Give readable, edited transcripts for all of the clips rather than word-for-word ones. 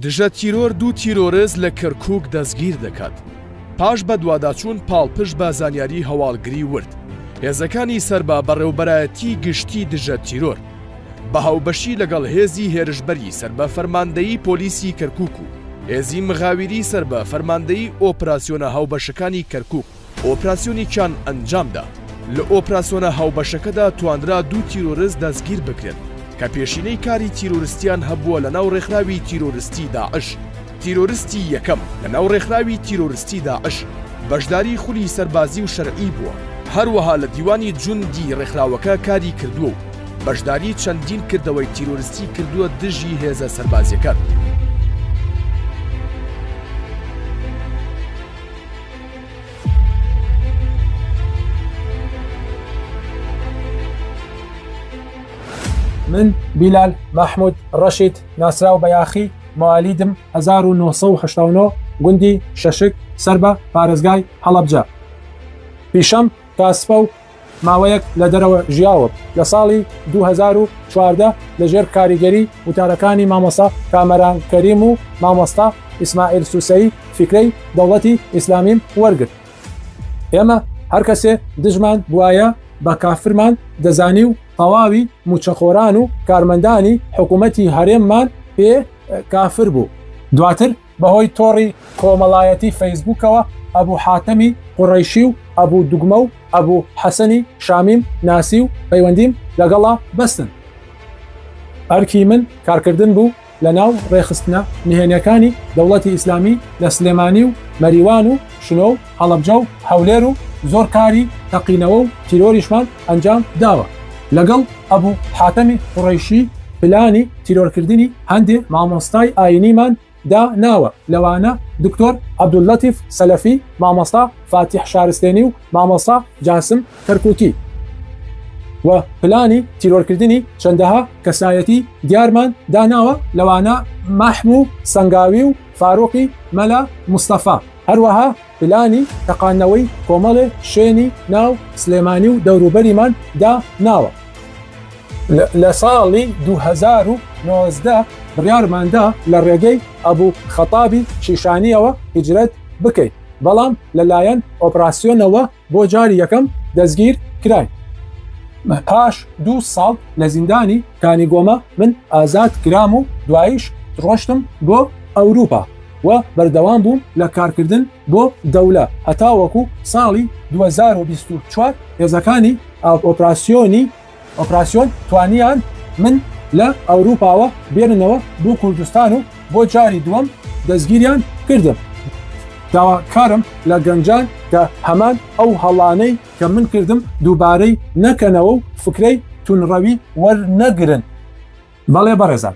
دژە تیرۆر دوو تیرۆرست لە کەرکووک دەستگیر دەکات. پاش بەدواداچوون پاڵپشت بە زانیاری هەواڵگری ورد، هێزەکانی سەر بە بەڕێوبەرایەتی گشتی دژە تیرۆر، بە هاوبەشی لەگەڵ هێزی هێرشبەری سەر بە فەرماندەیی پۆلیسی کەرکووک و هێزی مغاویری سەر بە فەرماندەیی ئۆپراسیۆنە هاوبەشەکانی کەرکووک، ئۆپراسیۆنێکیان ئەنجامدا. لە ئۆپراسیۆنە هاوبەشەکەدا توانرا دوو تیرۆرست دەستگیر بکرێن کە پێشینەی کاری تیرۆرستیان هەبووە لەناو ڕێکخراوی تیرۆرستی داعش. تیرۆرستی یەکەم لەناو ڕێکخراوی تیرۆرستی داعش بەشداری خولی سەربازی و شەرعی بووە، هەروەها لە دیوانی جوندی ڕێکخراوەکە کاری کردووە و بەشداری چەندین کردەوەی تیرۆرستی کردووە دژی هێزە سەربازیەکان. من بیلال مەحمود ڕەشید ناسراو بە یاخی موالیدم 1989 گوندی شەشک سەر بە پارێزگای هەڵەبجە پیشەم کاسپە و ماوەیەک لە دەرەوە ژیاوم. لە ساڵی 2014 لە ژێر کاریگەری وتارەکانی مامۆستا کامەران کەریم و مامۆستا ئیسماعیل سوسەیی فیکرەی دەوڵەتی ئیسلامیم وەرگرت. ئێمە هەر کەسێ دژمان بوایە بە کافرمان دەزانی و تەواوی مووچەخۆران و کارمەندانی حکوومەتی هەرێممان پێ کافر بوو. دواتر بەهۆی تۆڕی کۆمەڵایەتی فەیسبووکەوە ئەبو حاتەمی قوڕەیشی و ئەبو دوگمە و ئەبو حەسەنی شامیم ناسی و پەیوەندیم لەگەڵا بەستن. ئەرکی من کارکردن بوو لەناو ڕێکخستنە نهێنیەکانی دەوڵەتی ئیسلامی لە سلێمانی و مەریوان و شنۆ و هەڵەبجە و هەولێر و زۆر کاری تەقینەوە و تیرۆریشمان ئەنجام داوە. لەگەڵ ئەبو حاتەمی قوڕەیشی پلانی تیرۆرکردنی هەندێ مامۆستای ئاینیمان دا ناوە لەوانە دکتۆر عەبدوللەتیف سەلەفی، مامۆستا فاتیح شارستێنی و مامۆستا جاسم کەرکوکی و پلانی تیرۆرکردنی چەندەها کەسایەتی دیارمان داناوە لەوانە مەحمو سەنگاوی و فاروقی مەلا مستەفا، هەروەها پلانی تەقاندنەوەی کۆمەڵێ شوێنی ناو سلێمانی و دەوروبەریمان دا ناوە. لە ساڵی 2019 بڕیارمان دا لە ڕێگەی ئەبو خەتابی شیشانییەوە هیجرەت بکەین، بەڵام لە لایەن ئۆپراسیۆنەوە بۆ جاری یەکەم دەستگیر کراین. پاش دوو ساڵ لە زیندانی کانیگۆمە من ئازاد کرام و دواییش ڕۆشتم بۆ ئەوروپا و بەردەوام بووم لە کارکردن بۆ دەولە هەتاوەکو ساڵی 2024 هێزەکانی ئۆپراسیۆنی ئۆپراسیۆن توانیان من لە ئەوروپاوە بێننەوە بۆ کوردستان و بۆ جاری دووەم دەستگیریان کردم. داواکارم لە گەنجان کە هەمان ئەو هەڵانەی کە من کردم دووبارەی نەکەنەوە و فکرەی تونڕەوی وەرنەگرن. بەڵێ بەڕێزان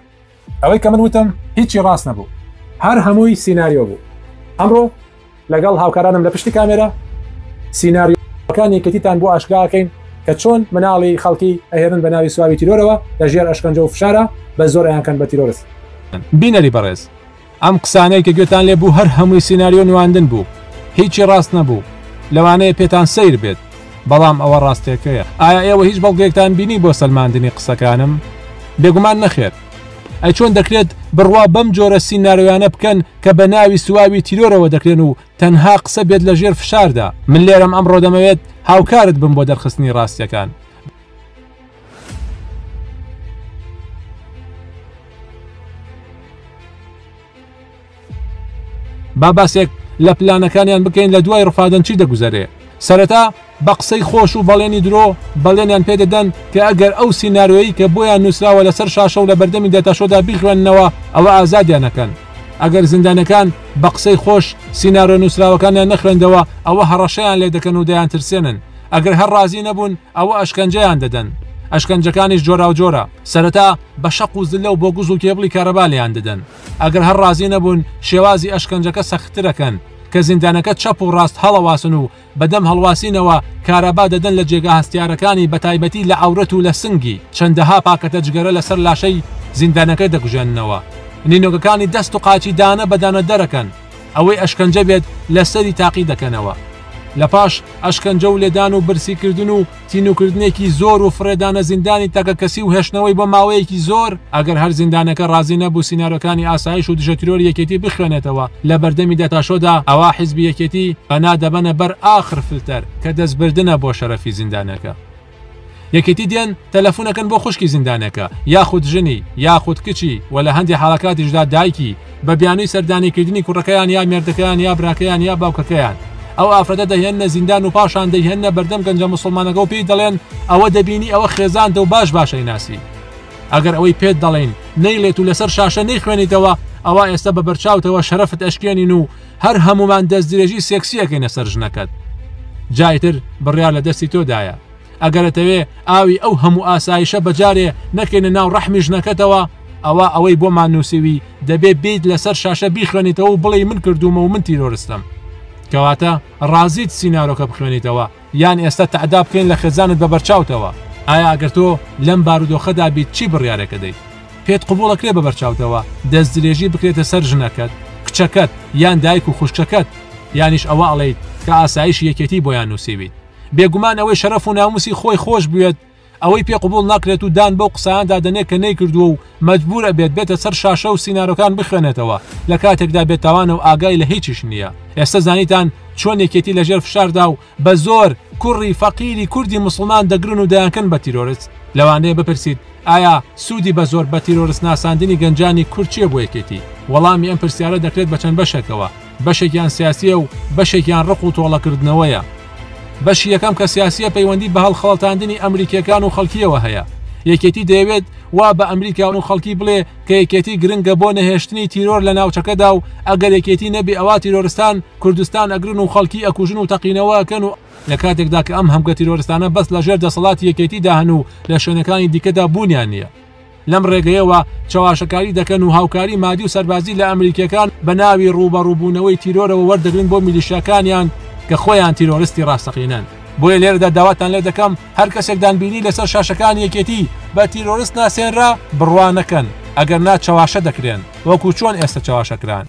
ئەوەی کە من وتم هیچی ڕاست نەبوو هەر هەمووی سیناریۆ بوو. ئەمڕۆ لەگەڵ هاوکارانم لە پشتی کامێرا سیناریۆکانی یەکێتیتان بۆ ئاشکرا ئەکەین کە چۆن مناڵی خەڵکی ئەهێنن بە ناوی سواوی تیرۆرەوە لە ژێر ئەشکەنجە و فشارا بە زۆر ئەیانکەن بە تیرۆرست. بینەری بەڕێز ئەم قسانەی کە گوێتان لێ بوو هەر هەمووی سیناریۆ نواندن بوو هیچی ڕاست نەبوو لەوانەیە پێتان سەیر بێت بەڵام ئەوە ڕاستێکەیە ئایا ئێوە هیچ بەڵگەیەکتان بینی بۆ سەلماندنی قسەکانم بێگومان نەخێر ئەی چۆن دەکرێت بڕوا بەم جۆرە سیناریۆیانە بکەن کە بە ناوی سواوی تیرۆرەوە دەکرێن و تەنها قسە بێت لە ژێر فشاردا؟ من لێرەم ئەمڕۆ دەمەوێت هاوکارت بم بۆ دەرخستنی ڕاستیەکان. با باسێک لە پلانەکانیان بکەین لە دوای ڕفادن چی دەگوزەرێ سەرەتا بە قسەی خۆش و بەڵێنی درۆ بەڵێنیان پێدەدەن کە ئەگەر ئەو سیناریۆیی کە بۆیان نووسراوە لەسەر شاشە و لە بەردەمی داتاشۆدا بیخوێننەوە ئەوە ئازادیان ئەکەن ئەگەر زیندانەکان بە قسەی خۆش سیناریۆ نووسراوەکانیان نەخوێندەوە ئەوە هەڕەشەیان لێ دەکەن و دەیانترسێنن ئەگەر هەر ڕازی نەبوون ئەوە ئەشکەنجەیان دەدەن ئەشکەنجەکانیش جۆراوجۆرە سەرەتا بە شەق و زلە و بۆگوز و کێبڵی کارەبا لێیان دەدەن ئەگەر هەر ڕازی نەبوون شێوازی ئەشکەنجەکە سەختترەکەن کە زیندانەکە چەپ و ڕاست هەڵەواسن و بەدەم هەڵواسینەوە کارەبا دەدەن لە جێگا هەستیارەکانی بەتایبەتی لە عەورەت و لە سنگی، چەندەها پاکەتە جگەرە لەسەر لاشەی زیندانەکە دەکوژێننەوە، نینۆکەکانی دەست و قاچی دانە بە دانە دەرەکەن، ئەوەی ئەشکەنجە بێت لەسەری تاقی دەکەنەوە. لە پاش ئەشکەنجە و لێدان و برسیکردن و تینوکردنێکی زۆر و فڕێدانە زیندانی تاکەکەسی و هێشتنەوەی بۆ ماوەیەکی زۆر، ئەگەر هەر زیندانەکە ڕازی نەبوو سینارۆکانی ئاسایش و دژەتیرۆری یەکێتی بخوێنێتەوە لە بەردەمی داتاشۆدا، ئەوا حیزبی یەکێتی پەنا دەبەنە بەر ئاخر فلتەر کە دەستبردنە بۆ شەرەفی زیندانەکە. یەکێتی دێن تەلەفون ئەکەن بۆ خوشکی زیندانەکە یاخود ژنی یاخود کچی و لە هەندێ حاڵەکاتیشدا دایکی بە بیانووی سەردانیکردنی کوڕەکەیان یا مێردەکەیان یا براکەیان یا باوکەکەیان ئەو ئافرەتە دەهێننە زیندان و پاشان دەیهێننە بەردەم گەنجە موسڵمانەکە و پێی دەڵێن ئەوە دەبینی ئەوە خێزانتە و باش باش ئەیناسی ئەگەر ئەوەی پێت دەڵێین نەیڵێت و لەسەر شاشە نەیخوێنیتەوە ئەوا ئێستا بە بەرچاوتەوە شەرەفت ئەشکێنین و هەر هەموومان دەستدرێژی سێکسی ئەکەینە سەر ژنەکەت جا ئیتر بڕیار لە دەستی تۆدایە ئەگەر ئەتەوێ ئاوی ئەو هەموو ئاسایشە بەجارێ نەکەینە ناو ڕەحمی ژنەکەتەوە ئەوا ئەوەی بۆمان نووسیوی دەبێ بیت لەسەر شاشە بیخوێنیتەوە و بڵێی من کردوومە و من تیرۆرستم کەواتە ڕازیت سینارۆکە بخوێنیتەوە یان ئێستا تەعدا بکەین لە خێزانت بە بەرچاوتەوە ئایا ئەگەر تۆ لەم بارودۆخەدا بیت چی بڕیارێکە دەیت پێت قبوڵەکرێ بە بەرچاوتەوە دەستدرێژی بکرێتە سەر ژنەکەت کچەکەت یان دایک و خوشکەکەت یانیش ئەوە ئەڵێیت کە ئاسایشی یەکێتی بۆیان نووسیویت بێگومان ئەوەی شەرەف و ناموسی خۆی خۆش بوێت ئەوەی پێ قبوڵ ناکرێت و دان بەو قسانەدا دەنێت کە نەیکردووە و مەجبور ئەبێت بێتە سەر شاشە و سینارۆکان بخوێنێتەوە لە کاتێکدا بێتاوانە و ئاگای لە هیچیش نییە. ئێستا زانیتان چۆن یەکێتی لە ژێر فشاردا و بە زۆر کوڕی فەقیری کوردی موسڵمان دەگرن و دەیانکەن بە تیرۆرست؟ لەوانەیە بپرسیت ئایا سوودی بە زۆر بە تیرۆرست ناساندنی گەنجانی کورد چییە بۆ یەکێتی؟ وەڵامی ئەم پرسیارە دەکرێت بە چەند بەشێکەوە، بەشێکیان سیاسییە و بەشێکیان ڕق و تۆڵەکردنەوەیە. بەشی یەکەم کە سیاسییە پەیوەندی بە هەڵخەڵەتاندنی ئەمریکییەکان و خەڵکییەوە هەیە. یەکێتی دەیەوێت وا بە ئەمریکا و خەڵکی بڵێ کە یەکێتی گرنگە بۆ نەهێشتنی تیرۆر لە ناوچەکەدا و ئەگەر یەکێتی نەبێ ئەوا تیرۆرستان کوردستان ئەگرن و خەڵکی ئەکوژن و تەقینەوە ئەکەن و لە کاتێکدا کە ئەم هەمگە تیرۆرستانە بەس لە ژێر دەسەڵاتی یەکێتیدا هەن و لە شوێنەکانی دیکەدا بوونیان نییە. لەم ڕێگەیەوە چەواشەکاری دەکەن و هاوکاری مادی و سەربازی لە ئەمریکیەکان بە ناوی ڕووبەڕووبوونەوەی تیرۆرەوە وەردەگرن بۆ میلیشیاکانیان کە خۆیان تیرۆرستی ڕاستەقینەن. بۆیە لێرەدا داواتان لێ دەکەم هەر کەسێکدان بینی لەسەر شاشەکانی یەکێتی بە تیرۆرست ناسێنرا بڕوا نەکەن ئەگەر نا چەواشە دەکرێن وەکو چۆن ئێستە چەواشە کران.